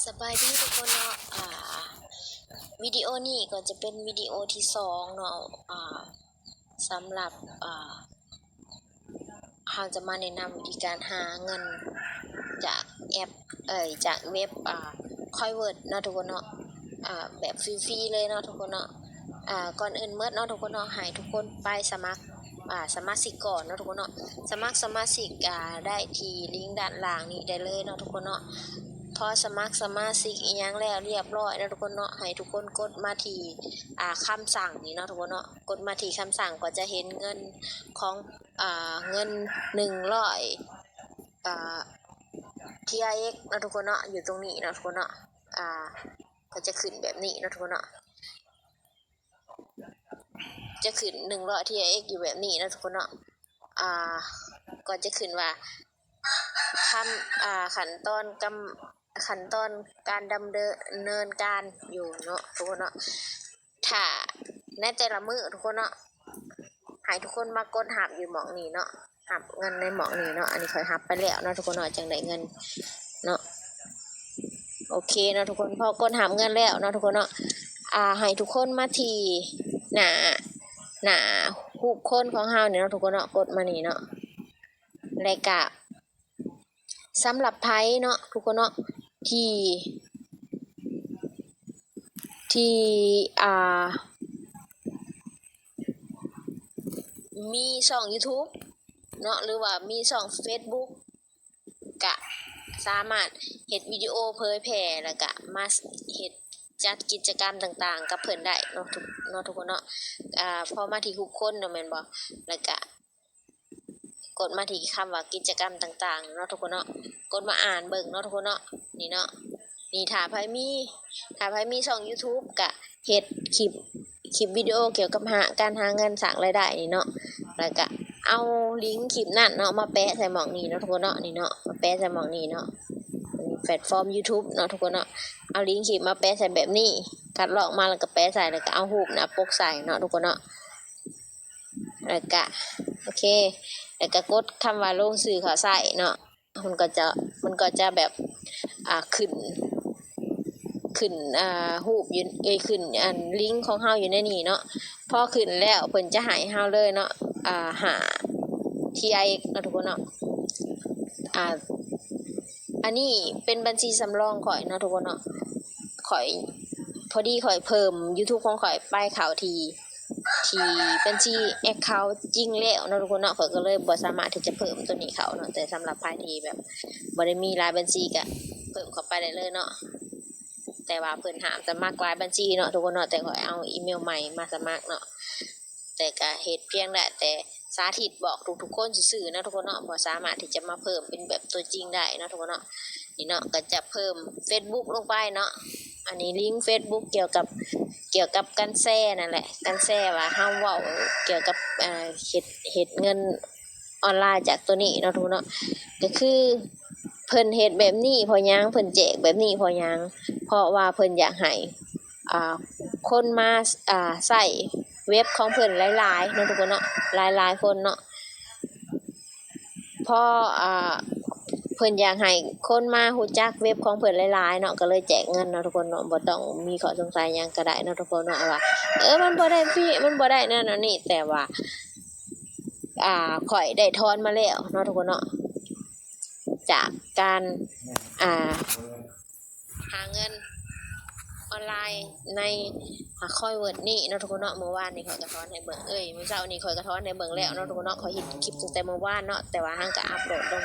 ສະບາຍດີທຸກຄົນເນາະ ອ່າ ວິດີໂອນີ້ກໍຈະເປັນວິດີໂອທີສອງເນາະ ອ່າ ສຳລັບ ອ່າ ເຮົາຈະມາແນະນຳວິທີການຫາເງິນຈາກແອັບ ເອີຍ ຈາກເວັບ ອ່າ Coinverse ເນາະທຸກຄົນເນາະ ອ່າ ແບບຟຣີໆເລີຍເນາະທຸກຄົນເນາະ ອ່າ ກ່ອນອື່ນໝົດເນາະທຸກຄົນເນາະ ໃຫ້ທຸກຄົນໄປສະໝັກ ອ່າ ສະມາຊິກກ່ອນເນາະທຸກຄົນເນາະ ສະໝັກສະມາຊິກ ອ່າ ໄດ້ທີ່ລິງດ້ານລ່າງນີ້ໄດ້ເລີຍເນາະທຸກຄົນເນາະ ພໍສະໝັກສະມາຊິກອີ່ຫຍັງແລ້ວລຽບລ້ອຍເນາະທຸກຄົນເນາະ ໃຫ້ທຸກຄົນກົດມາທີ່ ອ່າ ຄຳສັ່ງນີ້ເນາະທຸກຄົນເນາະ ກົດມາທີ່ຄຳສັ່ງກໍຈະເຫັນເງິນຂອງ ອ່າ ເງິນໜຶ່ງຮ້ອຍ ອ່າ ທີອາເອັກ ເນາະທຸກຄົນເນາະ ຢູ່ຕົງນີ້ເນາະທຸກຄົນເນາະ ອ່າ ກໍຈະຂຶ້ນແບບນີ້ເນາະທຸກຄົນເນາະ ຈະຂຶ້ນໜຶ່ງຮ້ອຍທີອາເອັກ ຢູ່ແບບນີ້ເນາະທຸກຄົນເນາະ ອ່າ ກໍຈະຂຶ້ນວ່າ ຄຳ ອ່າ ຂັ້ນຕອນກຳ ຂັ້ນຕອນການດຳເນີນການຢູ່ເນາະທຸກຄົນເນາະ ຖ້າໃນແຕ່ລະມື້ທຸກຄົນເນາະ ໃຫ້ທຸກຄົນມາກົດຮັບຢູ່ໝ່ອງນີ້ເນາະ ຮັບເງິນໃນໝ່ອງນີ້ເນາະ ອັນນີ້ຂ້ອຍຮັບໄປແລ້ວເນາະທຸກຄົນເນາະ ຈຶ່ງໄດ້ເງິນເນາະ ໂອເຄເນາະທຸກຄົນ ພໍກົດຮັບເງິນແລ້ວເນາະທຸກຄົນເນາະ ອ່າ ໃຫ້ທຸກຄົນມາທີ່ໜ້າ ໜ້າຮູບຄົນຂອງເຮົານີ້ເນາະທຸກຄົນເນາະ ກົດມານີ້ເນາະ ແລ້ວກະ ສຳລັບໃຜເນາະທຸກຄົນເນາະ ທີ່ ທີ່ ອ່າ ມີຊ່ອງ YouTube ເນາະ ຫຼືວ່າມີຊ່ອງ Facebook ກະສາມາດເຮັດວິດີໂອເຜີຍແຜ່ ແລ້ວກະມາເຮັດ ຈັດກິດຈະກຳຕ່າງໆກັບເພິ່ນໄດ້ເນາະ ທຸກ ເນາະທຸກຄົນເນາະ ອ່າ ພໍມາທີ່ຮູບຄົນເນາະ ແມ່ນບໍ່ ແລ້ວກະ ກົດມາທີ່ຄຳວ່າກິດຈະກຳຕ່າງໆເນາະທຸກຄົນເນາະ ກົດມາອ່ານເບິ່ງເນາະທຸກຄົນເນາະ ນີ້ເນາະ ນີ້ຖ້າໃຜມີ ຖ້າໃຜມີຊ່ອງ YouTube ກະເຮັດຄລິບ ຄລິບວິດີໂອກ່ຽວກັບຫາ ການຫາເງິນສ້າງລາຍໄດ້ນີ້ເນາະ ແລ້ວກະເອົາລິງຄລິບນັ້ນເນາະ ມາແປະໃສ່ໝ່ອງນີ້ເນາະທຸກຄົນເນາະ ນີ້ເນາະ ມາແປະໃສ່ໝ່ອງນີ້ເນາະ ແພລດຟອມ YouTube ເນາະທຸກຄົນເນາະ ເອົາລິງຄລິບມາແປະໃສ່ແບບນີ້ ຄັດລອກມາແລ້ວກະແປະໃສ່ ແລ້ວກະເອົາຮູບໜ້າປົກໃສ່ເນາະທຸກຄົນເນາະ ແລ້ວກະ ໂອເຄ ແລ້ວກະກົດຄຳວ່າລົງຊື່ເຂົ້າໃຊ້ເນາະ ມັນກໍຈະ ມັນກໍຈະແບບ ອ່າ ຂຶ້ນ ຂຶ້ນ ອ່າ ຮູບຢູ່ ເອີຍ ຂຶ້ນ ອັນ ລິງຂອງເຮົາຢູ່ໃນນີ້ເນາະ ພໍຂຶ້ນແລ້ວເພິ່ນຈະໃຫ້ເຮົາເລີຍເນາະ ອ່າ ຫ້າ ທີອາເອັກ ເນາະທຸກຄົນເນາະ ອ່າ ອັນນີ້ເປັນບັນຊີສຳລອງຂ້ອຍເນາະທຸກຄົນເນາະ ຂ້ອຍ ພໍດີຂ້ອຍເພີ່ມ YouTube ຂອງຂ້ອຍໄປເຂົ້າທີ່ ທີ່ບັນຊີ account ຈິງແລ້ວເນາະທຸກຄົນເນາະ ຂ້ອຍກໍເລີຍບໍ່ສາມາດທີ່ຈະເພີ່ມໂຕນີ້ເຂົ້າເນາະ ແຕ່ສຳລັບໃຜທີ່ແບບບໍ່ໄດ້ມີຫຼາຍບັນຊີກໍເພີ່ມເຂົ້າໄປໄດ້ເລີຍເນາະ ແຕ່ວ່າເພິ່ນຫ້າມສະໝັກຫຼາຍບັນຊີເນາະທຸກຄົນເນາະ ແຕ່ຂ້ອຍເອົາອີເມວໃໝ່ມາສະໝັກເນາະ ແຕ່ກໍເຮັດພຽງໄດ້ແຕ່ສາທິດບອກທຸກໆຄົນຊື່ໆເນາະທຸກຄົນເນາະ ບໍ່ສາມາດທີ່ຈະມາເພີ່ມເປັນແບບຕົວຈິງໄດ້ເນາະທຸກຄົນເນາະ ນີ້ເນາະ ກໍຈະເພີ່ມ Facebook ລົງໄປເນາະ ອັນນີ້ລິງ Facebook ກ່ຽວກັບ ກ່ຽວກັບການແຊນັ້ນແຫຼະ ການແຊວ່າເຮົາເວົ້າກ່ຽວກັບ ເອີ ເຮັດ ເຮັດເງິນອອນລາຍຈາກໂຕນີ້ເນາະທຸກຄົນເນາະ ກໍຄືເພິ່ນເຮັດແບບນີ້ເພາະຫຍັງ ເພິ່ນແຈກແບບນີ້ເພາະຫຍັງ ເພາະວ່າເພິ່ນຢາກໃຫ້ ອ່າ ຄົນມາ ອ່າ ໃຊ້ເວັບຂອງເພິ່ນຫຼາຍໆເນາະທຸກຄົນເນາະ ຫຼາຍໆຄົນເນາະ ເພາະ ອ່າ ເພິ່ນຢາກໃຫ້ຄົນມາຮູ້ຈັກເວັບຂອງເພິ່ນຫຼາຍໆເນາະ ກໍເລີຍແຈກເງິນເນາະທຸກຄົນເນາະ ບໍ່ຕ້ອງມີຂໍ້ສົງໄສຫຍັງກໍໄດ້ເນາະທຸກຄົນເນາະ ວ່າ ເອີ ມັນບໍ່ໄດ້ຟຣີ ມັນບໍ່ໄດ້ນັ້ນອັນນີ້ ແຕ່ວ່າ ອ່າ ຂ້ອຍໄດ້ຖອນມາແລ້ວເນາະທຸກຄົນເນາະ ຈາກການ ອ່າ ຫາເງິນອອນລາຍໃນ ອ່າ Coinverse ນີ້ເນາະທຸກຄົນເນາະ ມື້ວານນີ້ຂ້ອຍກໍຖອນໃຫ້ເບິ່ງ ເອີຍ ມື້ເຊົ້ານີ້ຂ້ອຍກໍຖອນໃຫ້ເບິ່ງແລ້ວເນາະທຸກຄົນເນາະ ຂ້ອຍເຮັດຄລິບຕັ້ງແຕ່ມື້ວານເນາະ ແຕ່ວ່າຫາກະອັບໂຫຼດລົງ